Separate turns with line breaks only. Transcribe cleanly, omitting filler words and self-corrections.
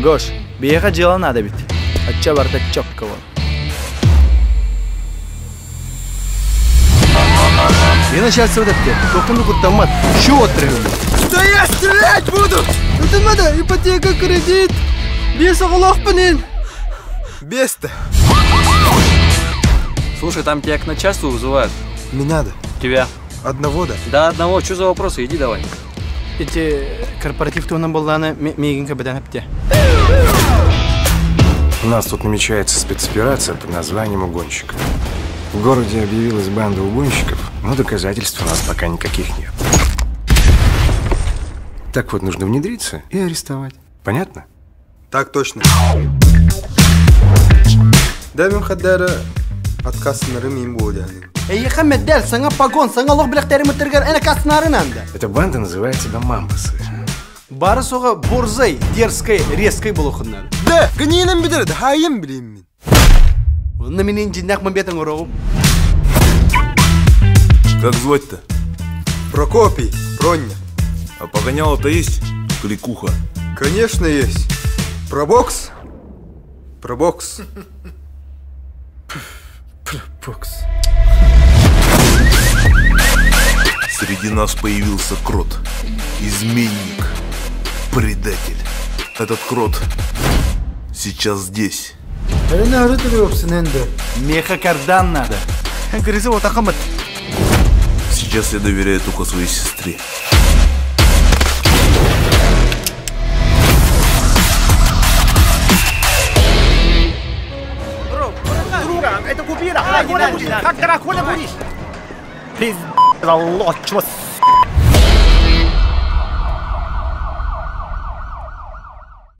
Гош, биһиэхэ дьыала наада эбит. Оччо барыта чокко буол. Я начальство эттэ. Туохтан да куттаммат. Шу оттырыһым.
Да я стрелять буду! Это надо ипотека, кредит. Биэс оҕолоохпун ин.
Бес-то.
Слушай, там тебя к начальству вызывают.
Меня да.
Тебя.
Одного да?
Да, одного. Что за вопросы? Иди давай.
Ити корпоратив туһунан буоллаҕына миигин көбөтөн эптэ.
У нас тут намечается спецоперация под названием «Угонщик». В городе объявилась банда угонщиков, но доказательств у нас пока никаких нет. Так вот, нужно внедриться и арестовать. Понятно?
Так точно. Дэвин хаддара откасынары мин буолуохтаах.
Эйиэхэ мэдэл, саҥа погон, саҥа олох бэлэхтэрин эн аккаастанарын анда.
Эта банда называет себя «Мамбасы».
Бары суоҕа борзай, дерзкай, резкай буолуоххун наада.
Да, гнинен билэр, хайым билим.
Онно мин дьиҥнээх мамбетан ороҕум.
Как звать-то?
Прокопий, Проня.
А погоняло-то есть? Кликуха.
Конечно есть. Пробокс? Пробокс.
Пробокс.
Среди нас появился крот. Изменник. Предатель. Этот крот сейчас здесь.
Меха кардан надо.
Грызы вот ахамат.
Сейчас я доверяю только своей сестре.
Это купира.